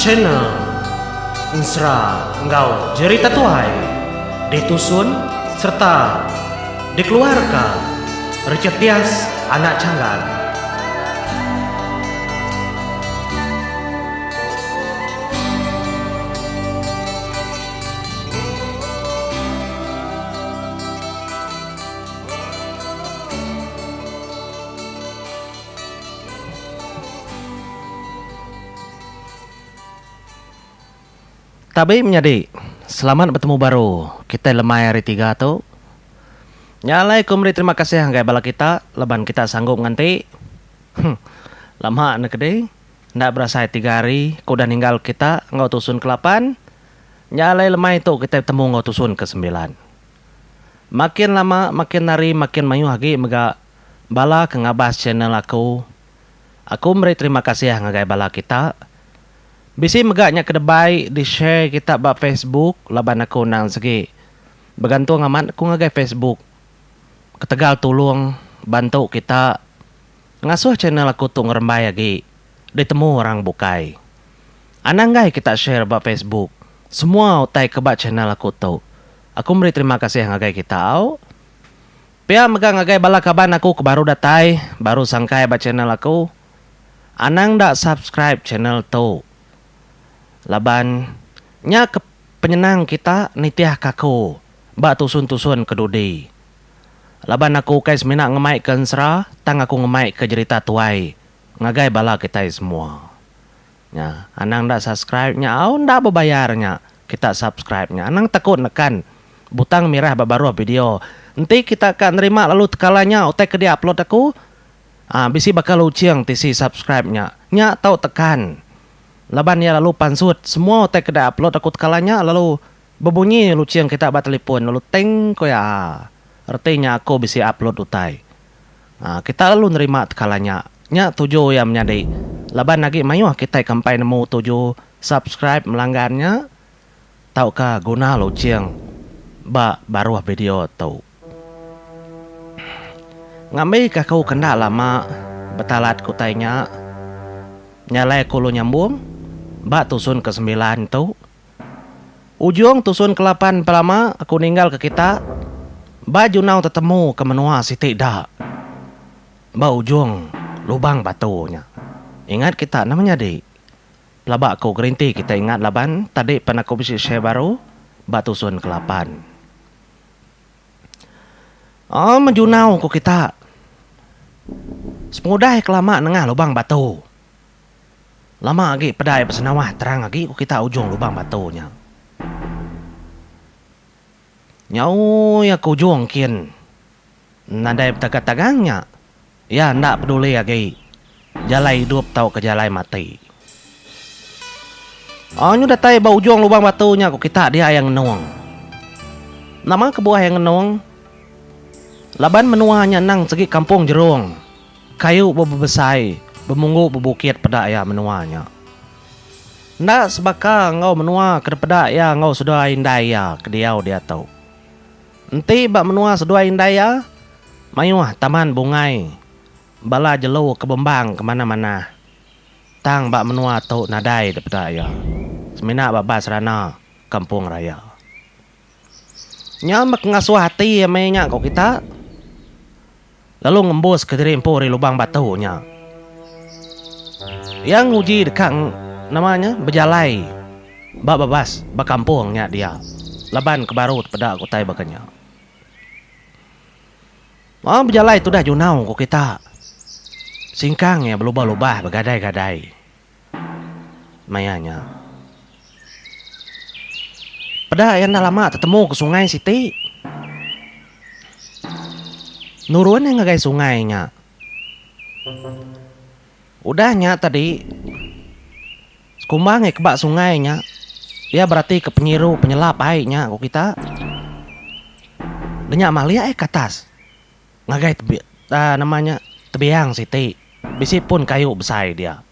Channel Ensera enggau Jerita Tuai ditusun sereta dikeluarka Richard Tias anak Changgan. Tabi menyadi, selamat betemu baru kitai lemai hari tiga tu. Nya alai ku meri terima kasih ngagai bala kita laban kita sanggup nganti. Huh. Lama ne kedi, enda berasai tiga hari ku udah ninggal kita enggau tusun ke lapan. Nya alai lemai tu kitai betemu enggau tusun ke sembilan. Makin lama makin hari makin mayuh agi mega bala ke ngabas channel aku. Aku meri terima kasih ngagai bala kita. Bisi mega nya ke debai di share kita ba Facebook laban aku endang segi begantung amat aku ngagai Facebook ketegal tulung bantu kita ngasuh channel aku tu ngerembai agi ditemu orang bukai. Anang enggai kita share ba Facebook semua utai ke ba channel aku tu. Aku meri terima kasih ngagai kita au. Pia mega ngagai bala kaban aku ke baru datai, baru sangkai ba channel aku. Anang enda subscribe channel tu laban nya ke penyenang kita nitih ke aku ba tusun-tusun ke dudi. Laban aku ukai semina ngemai ke ensera tang aku ngemai ke jerita tuai ngagai bala kitai semua. Nya anang enda subscribe nya au enda bebayar nya kita subscribe nya anang takut nekan butang mirah ba baruh video. Enti kita ka nerima lalu tekala nya utai ke di upload aku Aa bisi baka luching tisi subscribe nya. Nya tau tekan. Laban iya lalu pansut semua utai ke diupload aku tekala nya lalu bebunyi luching kita ba telipon lalu ting ko iya aa. Reti nya aku bisi upload utai. Aa kita lalu nerima tekala nya. Nya tuju iya menyadi. Laban agi mayuh kitai ke empai nemu tuju subscribe melanggan nya tauka guna luching ba baruh video tu. Ngambika aku ke enda lama betalat ke utai nya, nya alai aku lalu nyambung ba tusun ke sembilan tu. Ujung tusun ke lapan pelama aku ninggalka kita ba junau tetemu ke menua siti da ba ujung lubang batu nya. Ingat kita nama nyadi? Pelaba aku gerinti kita ingat laban tadi pan aku bisi share baru ba tusun ke lapan. Oh mejunau ku kita. Sepengudah ke lama nengah lubang batu. Lama agi pedai besenawah terang agi ku kita ujung lubang batu nya. Nyau iya ke ujung kin. Nadai betagang-tagang nya. Iya enda peduli agi jalai idup tauka jalai mati. Oh nyu datai ba ujung lubang batu nya ku kita dia iya ngenung. Nama kebuah iya ngenung? Laban menua nya endang segi kampung jerung, kayu bebesai, bemunggu bebukit peda iya menua nya. Enda sebaka enggau menua ke dipeda iya enggau seduai indai iya ke diau diatu. Enti ba menua seduai indai iya, mayuh taman bungai, bala jelu ke bembang ke manah-manah. Tang ba menua tu nadai dipeda iya, semina ba bas rana Kampung Raya. Nya meh ke ngasuh ati iya meh nya ko kita. Lalu ngembus ke diri empu ari lubang batu nya. Iya nguji deka nama nya bejalai ba babas ba kampung nya dia laban ke baru tepeda ke utai baka nya. Wang bejalai tudah junau ku kita. Singkang iya belubah-lubah begadai-gadai. Maya nya. Peda iya enda lama tetemu ke sungai siti. Nurun iya ngagai sungai nya. Udah nya tadi, sekumbang iya keba sungai nya, iya beratika penyiru penyelap ai nya ku kita. Nya malik ai ke atas. Ngagai tebi nama nya tebiang siti bisi pun kayu besai dia.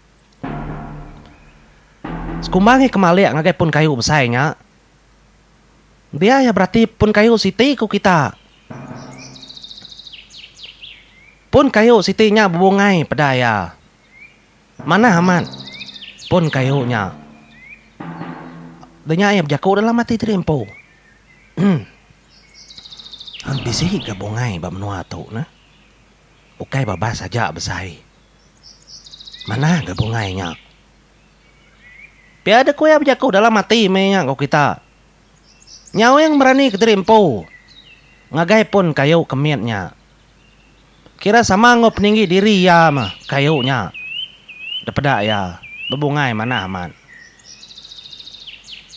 Sekumbang iya ke malik ngagai pun kayu besai nya, dia iya berati pun kayu siti ku kita. Pun kayu siti nya bebungai peda iya. Manah amat pun kayu nya. Dah nya iya bejaku dalam ati diri empu. Hang bisi ga bungai ba menua tu neh. Ukai babas aja besai. Manah ga bungai nya. Pia deh ku iya bejaku dalam ati meh nya ku kita. Nyawing berani kediri empu ngagai pun kayu ke mit nya. Kira sama enggau peninggi diri iya meh kayu nya. Depeda iya bebungai manah amat.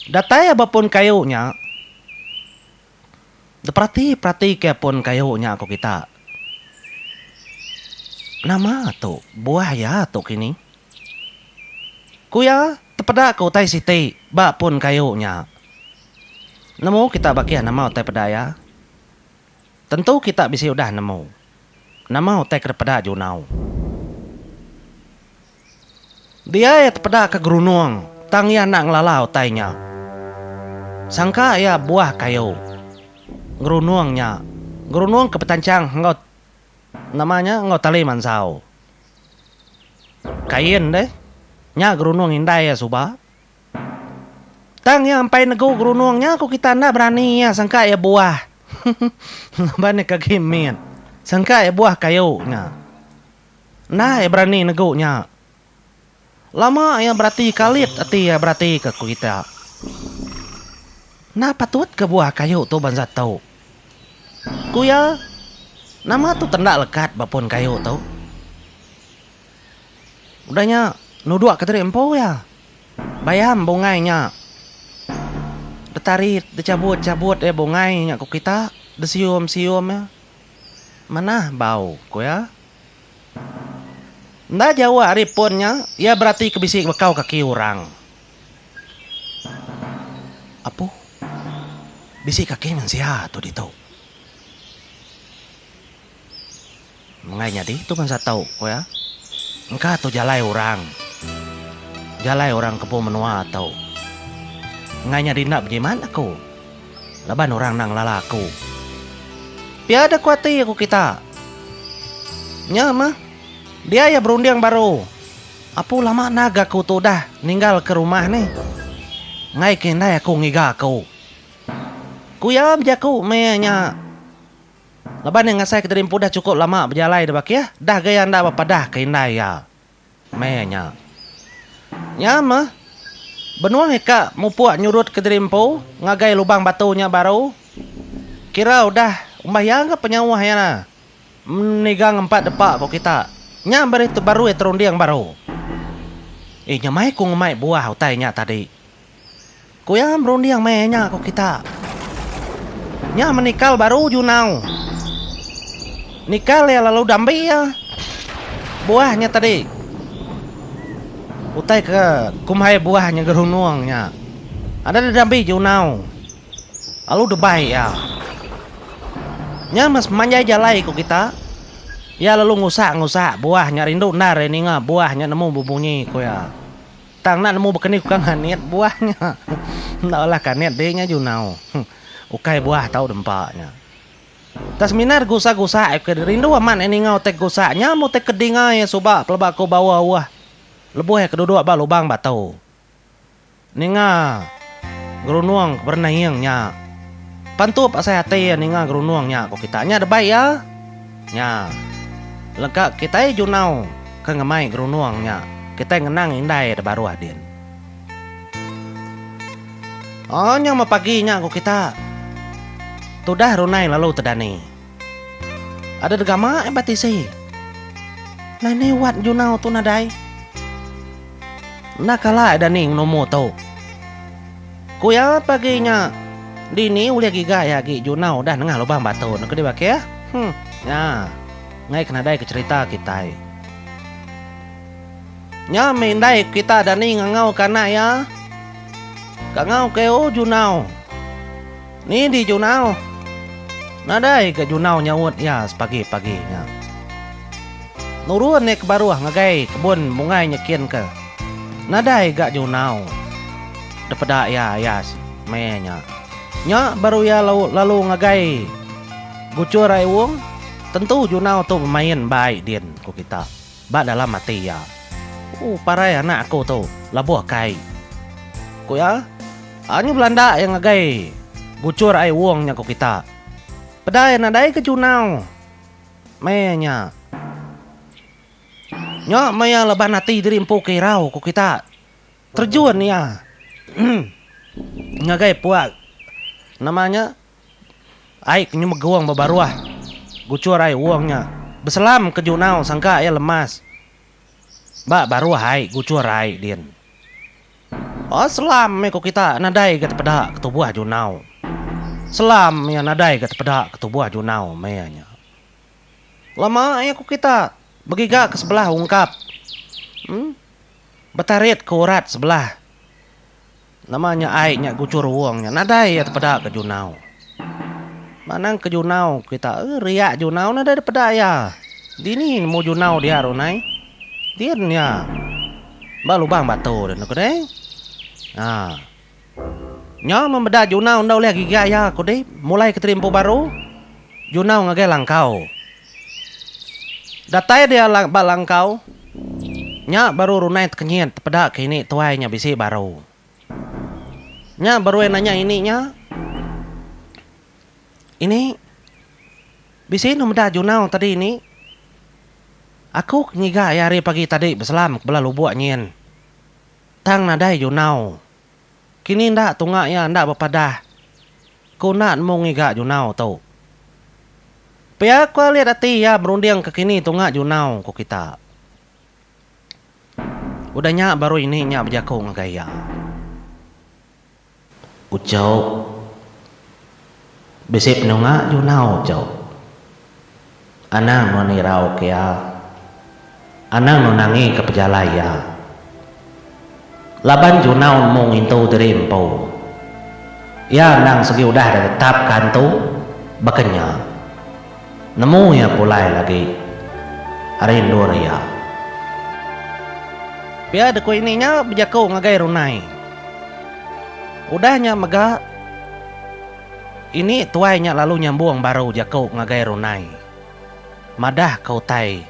Datai iya ba pun kayu nya. Diperati perati ke pun kayu nya ku kita. Nama tu buah iya tu kini? Ku iya tepeda ke utai siti ba pun kayu nya. Nemu kita bakih nama utai peda iya? Tentu kita bisi udah nemu nama utai ke dipeda Junau. Dia iya tepeda ke gerunung tang iya enda ngelala utai nya. Sangka iya buah kayu gerunung nya, gerunung ke betanchang enggau nama nya enggau tali mansau. Kain deh nya gerunung indai iya suba. Tang iya empai negu gerunung nya ku kita enda berani iya sangka iya buah. Laban iya ke agi mit. Sangka iya buah kayu nya. Enda iya berani negu nya. Lama iya berati kalit ati iya berati ke ku kita. Enda patut ke buah kayu tu bansa tu. Ku iya, nama tu tenda lekat ba pun kayu tu. Udah nya nuduk ke diri empu iya. Bayam bungai nya. Ditarit, dichabut-chabut iya bungai nya ku kita, disium-sium iya. Manah bau, ku iya. Enda jauh ari pun nya, iya beratika bisi bekau kaki orang. Apu, bisi kaki mensia tu ditu. Menggai nyadi tu bansa tau, ku iya. Engka tu jalai orang. Jalai orang ke empu menua tu. Enggai nyadi enda bejimat aku. Laban orang enda ngelala aku. Pia deh ku ati aku kita. Nya meh. Dia iya berunding baru. Apu lama enda ga aku tu udah ninggal ke rumah nih. Enggai ke indai aku ngiga aku. Ku iya bejaku meh nya. Laban iya ngasai ke diri empu udah chukup lama bejalai deh bakih, dah ga iya enda bepadah ke indai iya. Meh nya. Nya meh. Benung ika mupuk nyurut kediri empu ngagai lubang batu nya baru. Kira udah umbah iya ga penyauh iya na. Meniga ngempat depa ko kita. Nya beri baru iya terunding baru. Eh nyamai ku ngemai buah utai nya tadi. Ku iya berunding meh nya ku kita. Nya menikal baru Junau. Nikal iya lalu dambi iya buah nya tadi. Utai ke kumbai buah nya gerunung nya. Ada didambi Junau lalu debai iya. Nya meh semanjai jalai ku kita. Iya lalu ngusak-ngusak buah nya rindu endar iya ninga buah nya nemu bebunyi ku iya. Tang enda nemu baka ni ku kanit buah nya. Enda alah kanit dih nya junau. Ukai buah tau dempa nya. Tang semina gusak-gusak ke rindu amat iya ninga utai gusak nya meh utai ke dinga iya suba pelaba ku bau auh lebuh iya ke duduk ba lubang batu. Ninga gerunung ke berenaing nya. Pantup asai ati iya ninga gerunung nya ku kita nya debai iya. Nya. Lengka kitai junau ke ngemai gerunung nya kitai ngenang indai da baruh din. Oh nya meh pagi nya ku kita. Tudah runai lalu tedani. Ada degama eh ba tisi. Nani wat junau tu nadai. Enda kala eh dani ngenumu tu. Ku iya pagi nya dini ulih giga iya agi junau udah nengah lubang batu ne ke dibakih. Huh. Nya. Ngai ke nadai ke cherita kitai. Nya meh indai kita dani ngangau ke anak iya. Kangau ke oh junau. Ni di Junau. Nadai ga Junau nyaut iya sepagi-pagi nya. Nurun iya ke baruh ngagai kebun bungai nyekin ke. Nadai ga Junau. Depeda iya ayas meh nya. Nya baru iya lalu ngagai guchur ai wong. Tentu Junau tu bemain ba ai din, ku kita. Ba dalam ati iya. Ooh parai anak aku tu labuh kai. Ku iya. Nyu belanda iya ngagai guchur ai wong nya ku kita. Peda iya nadai ke junau meh nya. Nya maya laban ati diri empu ke irau ku kita. Terjun iya ngagai puak nama nya ai ke nyemegung ba baruh guchur ai wong nya. Beselam ke junau sangka iya lemas ba baruh ai guchur ai din. Oh selam meh ku kita nadai ga tepeda ke tubuh junau. Selam iya nadai ga tepeda ke tubuh junau meh nya. Lama iya ku kita begiga ke sebelah ungkap. Em betarit ke urat sebelah. Nama nya ai nya guchur wong nya nadai iya tepeda ke junau. Manang ke junau kita eh riak junau nadai dipeda iya. Dini nemu junau dia runai. Din iya ba lubang batu din ku deh. Ha. Nya meh meda Junau enda ulih giga iya ku dih mulai ke terimpu baru. Junau ngagai langkau. Datai dia ba langkau, nya baru Runai tekenyit tepeda ke ini tuai nya bisi baru. Nya baru iya nanya ini nya. Ini bisi anu meda Junau tadi ini. Aku ke ngiga iya hari pagi tadi beselam ke bala lubuk nyin. Tang nadai Junau. Kini enda tunga iya enda bepadah. Ku enda nemu ngiga Junau tu. Pia ku alit ati iya berunding ke kini tunga Junau ku kita. Udah nya baru ini nya bejaku ngagai iya. Ucok. Bisi penunga Junau ucok. Anang nuan irau ke iya. Anang nuan nangi ke pejalai iya. Laban Junau nemu ngintu diri empu. Iya endang segi udah ditetapka antu baka nya. Nemu iya pulai lagi ari endur iya. Pia deka ini nya bejaku ngagai Runai. Udah nya mega ini tuai nya lalu nyambung baru jaku ngagai Runai madah ka utai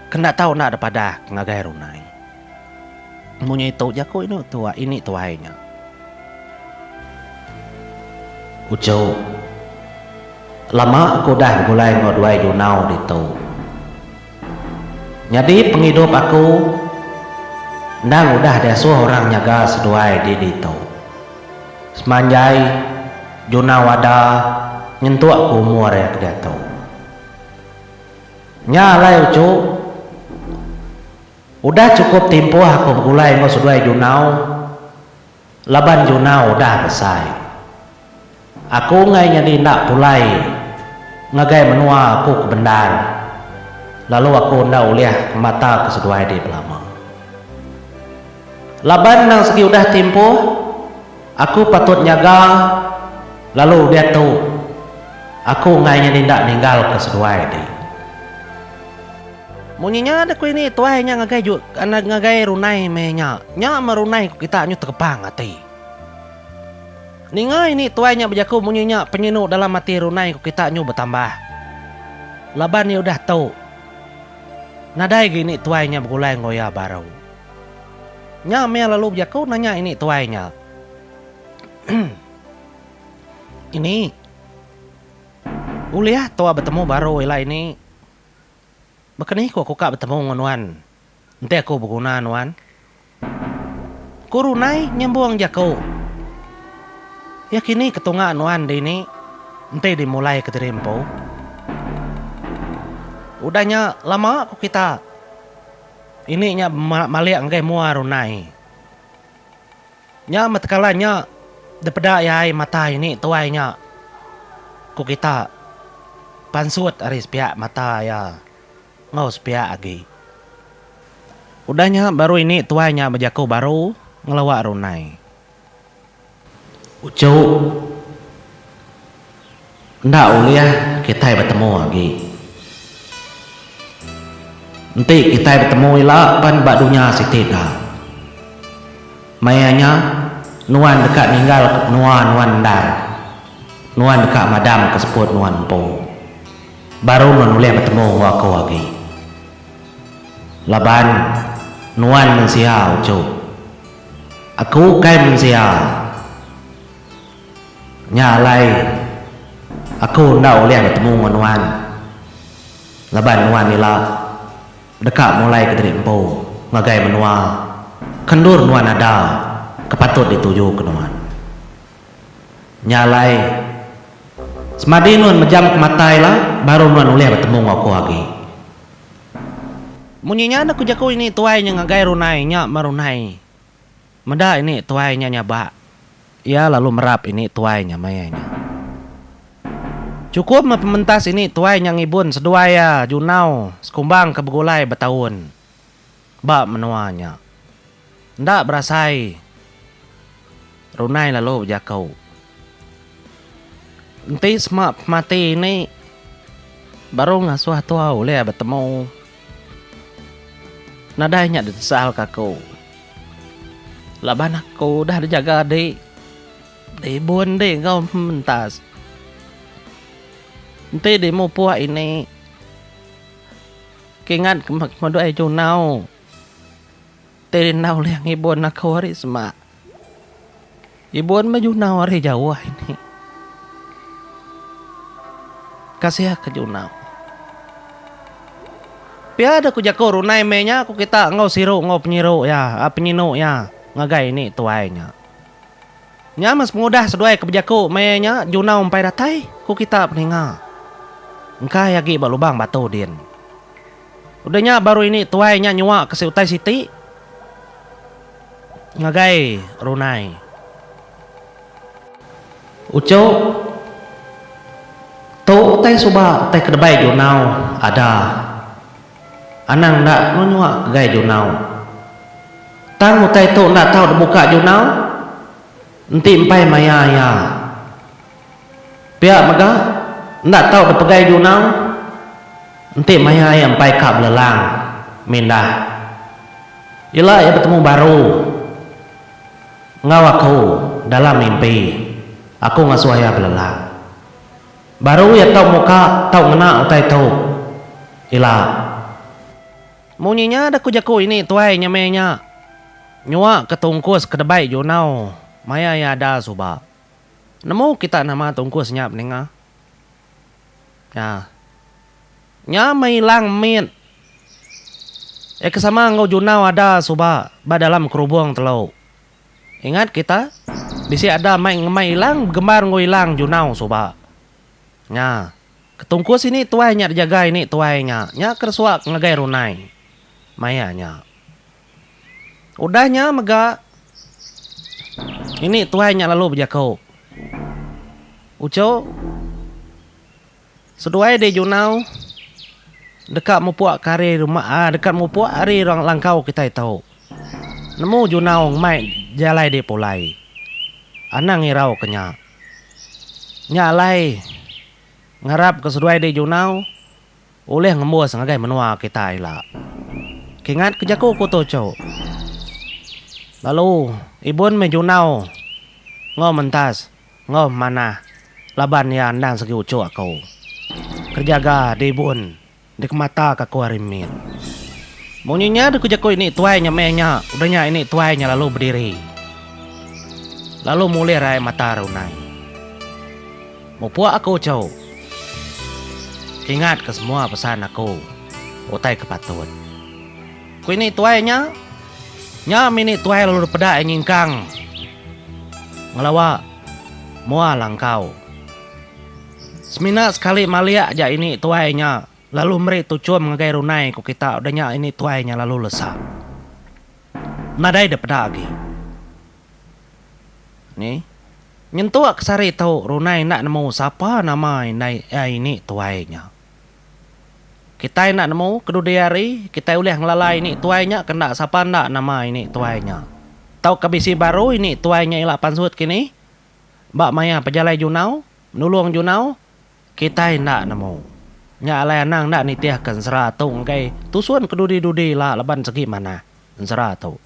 ke enda tau enda dipadah ngagai Runai. Munyi tu jaku inu tuai ini tuai nya. Uchu. Lama aku udah begulai enggau duai Junau ditu. Nyadi pengidup aku endang udah diasuh orang nyaga seduai di ditu. Semanjai Junau ada nyentuk ke umur iya ke diatu. Nya alai uchu. Udah chukup timpuh aku begulai enggau seduai Junau laban Junau udah besai. Aku enggai nyadi enda pulai ngagai menua aku ke bendar lalu aku enda ulih ngemataka seduai di belama. Laban endang segi udah timpuh, aku patut nyaga lalu diatu aku enggai nyadi enda ninggalka seduai di. Munyi nya deh ku ini tuai nya ngagai ju ngagai runai meh nya. Nya meh runai ku kita nyu tegepang ati. Ninga ini tuai nya bejaku munyi nya penyinu dalam ati runai ku kita nyu betambah. Laban iya udah tu nadai ga ini tuai nya begulai enggau iya baru. Nya meh lalu bejaku nanya ini tuai nya. Ini ulih tua betemu baru ila ini. Baka ni ku aku ka betemu enggau nuan enti aku beguna nuan? Ku Runai nyembung jaku. Iya kini ke tunga nuan dini enti dimulai kediri empu. Udah nya lama ku kita. Ini nya malik ngagai mua Runai. Nya meh tekala nya dipeda iya ai mata ini tuai nya ku kita pansut ari sepiak mata iya enggau sepiak agi. Udah nya baru ini tuai nya bejaku baru ngelawa Runai. Uchu enda ulih kitai betemu agi. Enti kitai betemu ila pan ba dunya siti da. Maya nya, nuan deka ninggalka menua nuan endar. Nuan deka madamka seput nuan empu. Baru nuan ulih betemu enggau aku agi. Laban, nuan mensia, uchu. Aku ukai mensia. Nya alai aku enda ulih betemu enggau nuan laban nuan ila deka mulai kediri empu ngagai menua ke endur nuan ada ke patut ditujuka nuan. Nya alai semadi nuan mejam ke mata ila baru nuan ulih betemu enggau aku agi. Munyi nya ku jaku ini tuai nya ngagai Runai nya merunai. Meda ini tuai nya nyabak, iya lalu merap ini tuai nya maya nya. Chukup meh pementas ini tuai nya ngibun seduai iya Junau sekumbang ke begulai betaun ba menua nya. Enda berasai Runai lalu bejaku. Enti sema pemati ini baru ngasuh tua ulih betemu. Nadai nya ditesalka aku. Laban aku udah dijaga dik, diibun dik enggau mentas. Enti dik mupuk ini, kingat ke meduai junau ti enda ulih ngibun aku ari semak. Ibun meh junau ari jauh ini. Kasih ke junau. Pia deh ku jaku Runai meh nya ku kita enggau siru enggau penyiru iya penyinu iya ngagai ini tuai nya. Nya meh sepengudah seduai ke bejaku meh nya junau empai datai ku kita peninga. Engkai agi ba lubang batu din. Udah nya baru ini tuai nya nyua ke utai siti ngagai Runai. Uchu, tu utai suba utai ke debai Junau ada. Anang enda nu nyua ke gai Junau. Tang utai tu enda tau dibuka Junau enti empai maya iya. Pia mega enda tau dipegai Junau enti maya iya empai ka belelang mindah. Ila iya betemu baru. Enggau aku dalam mimpi, aku ngasuh iya belelang. Baru iya tau muka tau ngena utai tu ila. Munyi nya da ku jaku ini tuai nya meh nya nyua ke tungkus ke debai junau maya iya ada suba. Nemu kita nama tungkus nya peninga? Nya. Nya meh ilang mit. Iya ke sama enggau junau ada suba ba dalam kerubung telu. Ingat kita, bisi ada mai ngemai ilang begembar enggau ilang junau suba. Nya. Ketungkus ini tuai nya dijaga ini tuai nya. Nya ke resuak ngagai runai maya nya. Udah nya mega ini tuai nya lalu bejaku. Uchu. Seduai deh Junau deka mupuk ke ari rumah deka mupuk ari langkau kitai tu. Nemu Junau ngemai jalai deh pulai. Anang irau ke nya. Nya alai ngarap ke seduai deh Junau ulih ngembus ngagai menua kita ila. Kingat ke jaku ku tu chu. Lalu ibun meh Junau enggau mentas. Enggau manah laban iya endang segi uchu aku. Kerejaga diibun dikemataka aku ari mit. Munyi nya deka jaku ini tuai nya meh nya udah nya ini tuai nya lalu bediri. Lalu mulir ai mata runai. Mupuk aku uchu. Kingatka semua pesan aku utai ke patut. Ku ini tuai nya. Nya mini tuai lalu dipeda iya nyingkang ngelawa mua langkau. Semina sekali malik aja ini tuai nya lalu meri tuchum ngagai runai ku kita udah nya ini tuai nya lalu lesa. Nadai dipeda agi. Ni nyentuk ke sehari tu runai enda nemu sapa nama indai ini tuai nya. Kitai enda nemu kedudi hari kitai ulih ngelala ini tuai nya ke enda sapa enda nama ini tuai nya. Tauka bisi baru ini tuai nya ila pansut kini ba maya pejalai junau nulung junau kitai enda nemu. Nya alai anang enda nitihka ensera tu ngagai tusun kedudi-dudi ila laban segi manah ensera tu.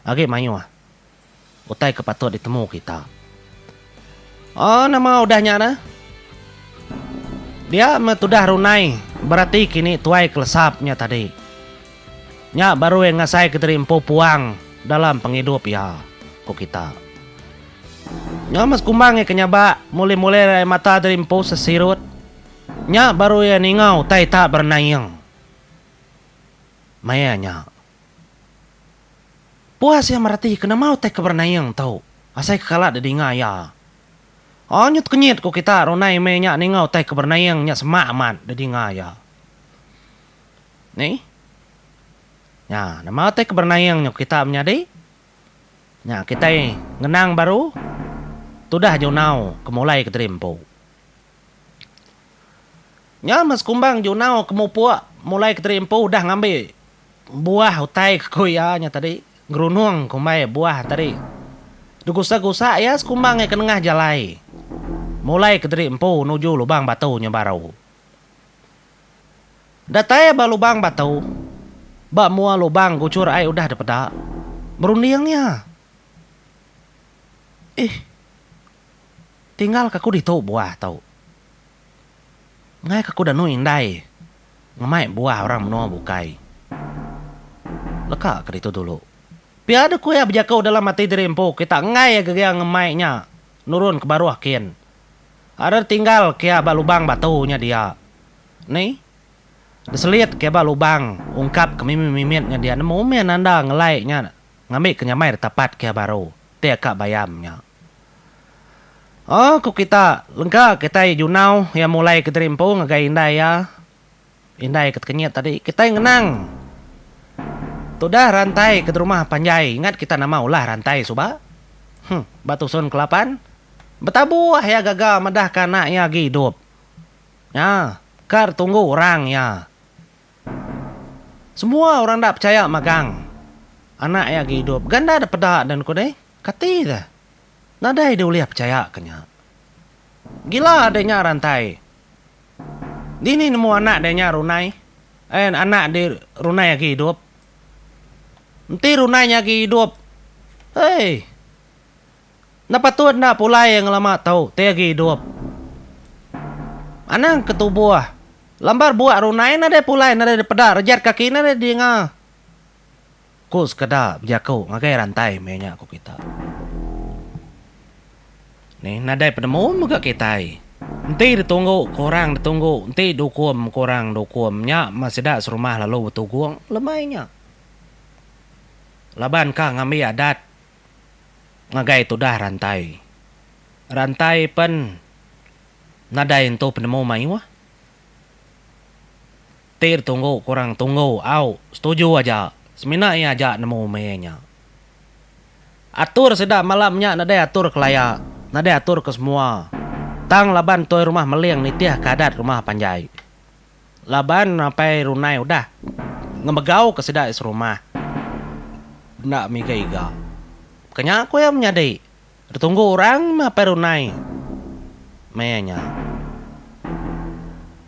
Agi mayuh. Utai ke patut ditemu kita. Oh nama udah nya neh. Dia meh tudah runai berati kini tuai kelesap nya tadi. Nya baru iya ngasai kediri empu puang dalam pengidup iya, ku kita. Nya meh sekumbang iya ke nyabak muli-muli ai mata diri empu sesirut. Nya baru iya ninga utai tak berenaing. Maya nya. Puas iya mereti ke nama utai ke berenaing tu asai ke kala didinga iya. Anyut kenyit ku kita runai meh nya ninga utai ke berenaing nya semak amat didinga iya. Ni. Nya nama utai ke berenaing nya ku kita menyadi. Nya kitai ngenang baru tudah Junau ke mulai kediri empu. Nya meh sekumbang Junau ke mupuk mulai kediri empu udah ngambi buah utai ke ku iya nya tadi gerunung kumbai buah tadi. Digusak-gusak iya sekumbang iya ke nengah jalai mulai kediri empu nuju lubang batu nya baru. Datai ba lubang batu, ba mua lubang guchur ai udah dipeda, berunding iya. Ih. Tinggal ka aku ditu buah tu. Enggai ka aku danu indai ngemai buah orang menua bukai. Leka ka ditu dulu. Pia deh ku iya bejaku dalam ati diri empu kita enggai gegia ngemai nya nurun ke baruh kin. Ada tinggal ke iya ba lubang batu nya dia. Ni. Diselit ke ba lubang ungkap ke mimit-mimit nya dia nemu mih nanda ngelai nya ngambi ke nyamai ditapat ke baru ti aka bayam nya. Oh ku kita lengka kitai junau iya mulai kediri empu ngagai indai iya. Indai ke tekenyit tadi kitai ngenang tudah rantai ke rumah panjai ingat kita nama ulah rantai suba. Huh ba tusun kelapan betabuh iya gaga madah ke anak iya agi idup. Nya, kar tunggu orang iya. Semua orang enda pechaya magang. Anak iya agi idup. Ga enda dipeda den ku deh. Kati deh. Nadai deh ulih pechaya ke nya. Gila deh nya rantai. Dini nemu anak deh nya runai. Eh anak di runai agi idup. Enti runai nya agi idup. Hei. Enda patut enda pulai iya ngelama tu ti agi idup. Anang ke tubuh. Lambar buak runai nadai pulai nadai dipeda rejat kaki nadai didinga. Ku sekeda bejaku ngagai rantai meh nya ku kita. Nih nadai penemu mega kitai. Enti ditunggu ke orang ditunggu enti diukum ke orang diukum nya meh sida serumah lalu betugung lemai nya. Laban ka ngambi adat. Ngagai tudah rantai. Rantai pen nadai entu penemu mayuh. Ti ditunggu ku orang tunggu au setuju aja semina iya aja nemu meh nya. Atur sida malam nya nadai atur kelaya nadai atur ke semua tang laban tuai rumah meling nitih ke adat rumah panjai. Laban apai Runai udah ngemegau ke sida serumah enda miga iga. Kenya ku iya menyadi ditunggu orang meh apai Runai maya nya.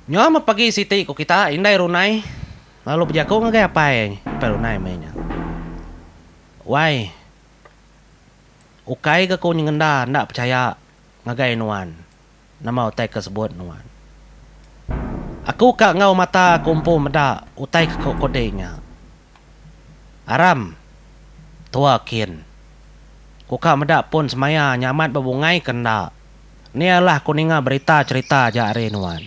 Nyau meh pagi siti ku kita indai Runai lalu bejaku ngagai apai apai Runai maya nya. Wai ukai ga ku nyengenda enda pechaya ngagai nuan. Nama utai ke sebut nuan. Aku ka enggau mata aku empu meda utai ke ko kode nya. Aram. Tua kin. Ku ka meda pun semaya nya amat bebungai ke enda. Ni alah ku ninga berita cerita aja ari nuan.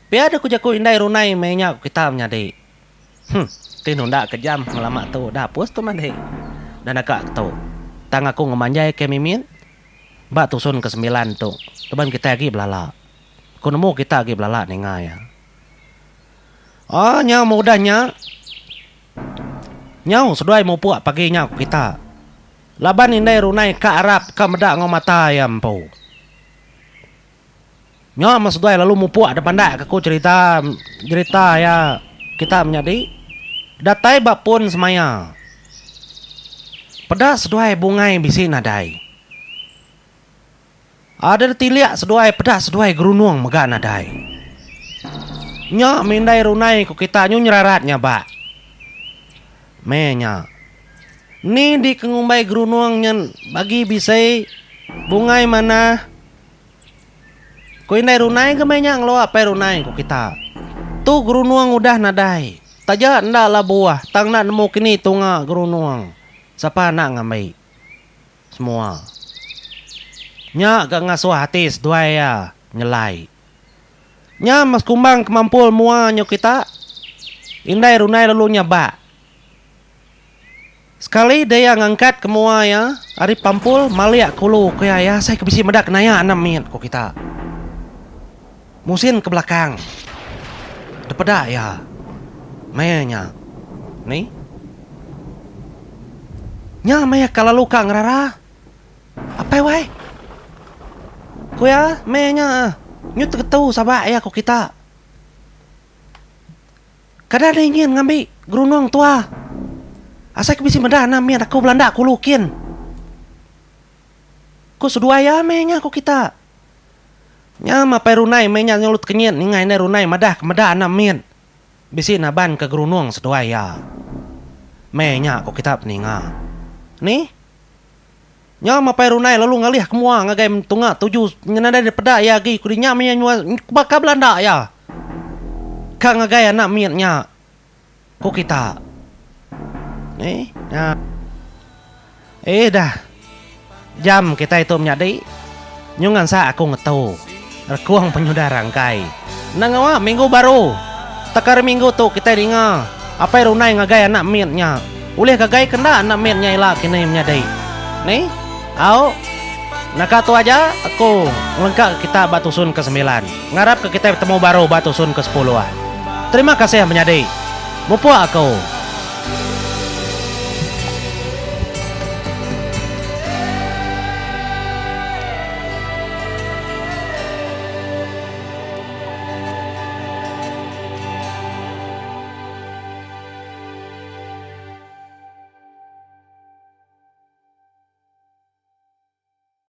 Pia deh ku jaku indai runai meh nya ku kita menyadi. Huh, ti nunda ke jam ngelama tu udah apus tu madi. Dah naka ke tu. Tang aku ngemanjai ke mimit. Ba tusun ke sembilan tu, laban kitai agi belala. Ku nemu kita agi belala ninga iya. Oh nyau meh udah nya. Nyau seduai mupuk pagi nya ku kita. Laban indai runai ka arap ka meda enggau mata iya empu. Nya meh seduai lalu mupuk da pandak ke ku cherita jerita iya kita menyadi datai ba pun semaya. Peda seduai bungai bisi nadai. Ada ditilik seduai peda seduai gerunung mega nadai. Nya meh indai runai ku kita nyu nyerarat nya ba. Meh nya. Ni di ke ngumbai gerunung nya bagi bisi bungai manah. Ku indai Runai ke meh nya ngeluar apai Runai ku kita. Tu gerunung udah nadai. Taja enda lah buah tang enda nemu kini tunga gerunung. Sapa anak ngambi. Semua. Nya ga ngasuh ati seduai iya nyelai. Nya meh sekumbang ke mampul mua nyu kita, indai Runai lalu nyabak. Sekali deh iya ngangkat ke mua iya ari pampul malik kulu ku iya, iya asai ke bisi meda kenaya anak mit ku kita. Musin ke belakang depeda iya maya nya ni. Nya meh ka lalu ka ngerara. Apai wai. Ku iya meh nya nyu tegetu sabak iya ku kita. Kada deh ingin ngambi gerunung tua. Asai ke bisi meda anak mit aku belanda kulu kin. Ku seduai iya meh nya ku kita. Nya meh apai Runai meh nya nyelu tekenyit ninga indai Runai madah ke meda anak mit bisi naban ke gerunung seduai iya. Meh nya ku kita peninga. Ni. Nya meh apai Runai lalu ngalih ke mua ngagai tunga tuju nadai dipeda iya agi ku nya meh iya nyua baka belanda iya ka ngagai anak mit nya ku kita. Nih nya. Eh dah jam kitai tu menyadi nyu ngansak aku ngetu rekung penyudah rangkai. Enda ngawa minggu baru teka hari minggu tu kitai ninga apai Runai ngagai anak mit nya. Ulih gagai ke enda anak mit nya ila kini menyadi. Ni? Au. Naka tu aja aku ngelengka ke kita ba tusun ke sembilan. Ngarap ke kitai betemu baru ba tusun ke sepuluh. Terima kasih menyadi. Mupuk aku.